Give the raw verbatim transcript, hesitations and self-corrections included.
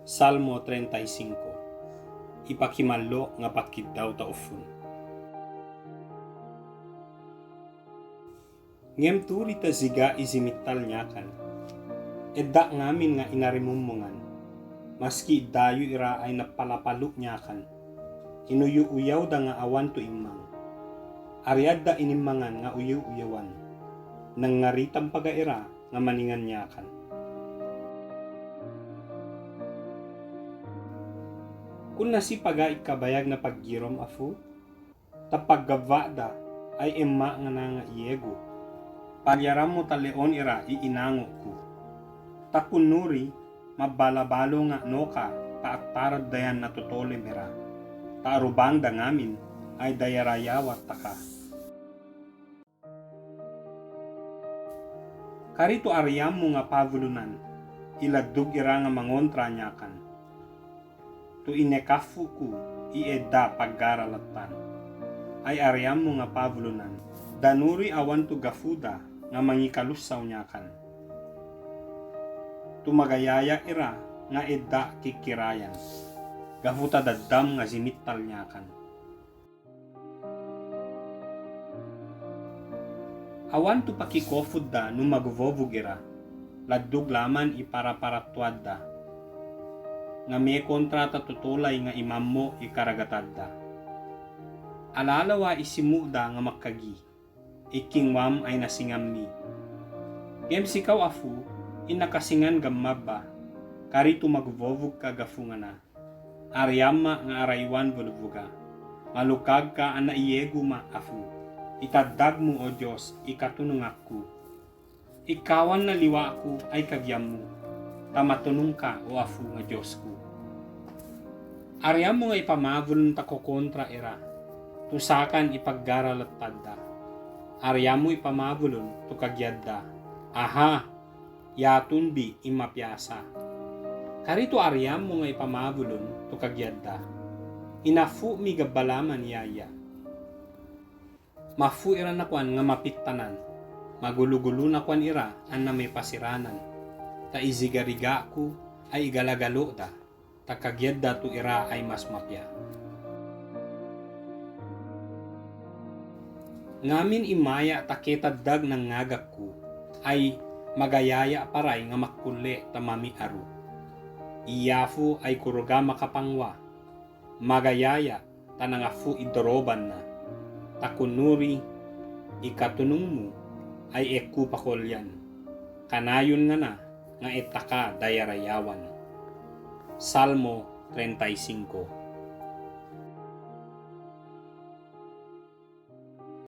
Salmo treinta y cinco. Ipakimallo nga pakiddaw ta ofon. Ngem turi ta ziga i zimittal Niakan. Edda ngamin nga inarimomongan. Maski i dayu ira ay napalapalo Niakan. Inuyu-uyaw da nga awan to imang. Ariyada inimangan nga uyu-uyawan. Nangari tampaga ira nga maningan Niakan. Ko nasi paga i kabayag na paggirom afu, ta paggabwa da ay emma ngana nga iyego. Pagyarammo ta leon ira i inango ko. Ta ko nuri, mabalabalo nga noka, ta atarad da yan na totolem ira. Ta arobang da ngamin ay dayarayawa ta ka. Karitu ariyammo nga pavolonan i ladog ira nga mangontra Niakan. To inekafo ko i edda paggara lattan. Ay ariyammo nga pavolonan, da nuri awan to gafoda nga mangikalusaw Niakan. To magayaya ira nga edda kikirayan. Gafo ta dadam nga zimittal Niakan. Awan to pakikofod da no magvovog ira, ladog laman i paraparatuad da. Nga mekontra ta totolay nga imammo i karagatad da. Alalawa i simo da nga makagi, i kingwam ay na singammi. Ngem sikaw afu, i nakasingan gammabba, karitu magvovog ka gafo ngana. Ariyama nga araywan volovoga. Malokag ka ana iyego ma afu. Itadag mo, o Diyos, i katonongan ko. Ikawan na liwa ko ay kagiyammo. Ta matonong ka, o afu nga Diyos ko. Ariyammo nga ipamavolon ta kokontra ira. To sakan i paggara lattan da. Ariyammo ipamavolon to kagiyad da. Aha! Yaton bi i mapiyasa. Karitu ariyammo nga ipamavolon to kagiyad da. Inafo mi gabbalaman yaya. Mafo iran akowan nga mapittanan. Magologolo nakowan ira ana mepasiranan. Ta i zigariga ko ay igalagalo da. Ta kagiyad da to ira ay mas mapiya. Ngamin i maya ta ketadag na ngagak ko, ay magayaya paray nga makole ta mamiaro. I yafo ay koroga makapangwa. Magayaya ta nangafo i doroban na. Ta ko nuri i katonong mo ay eko pakolyan. Kanayon ngana nga e taka dayarayawan. Salmo treinta y cinco.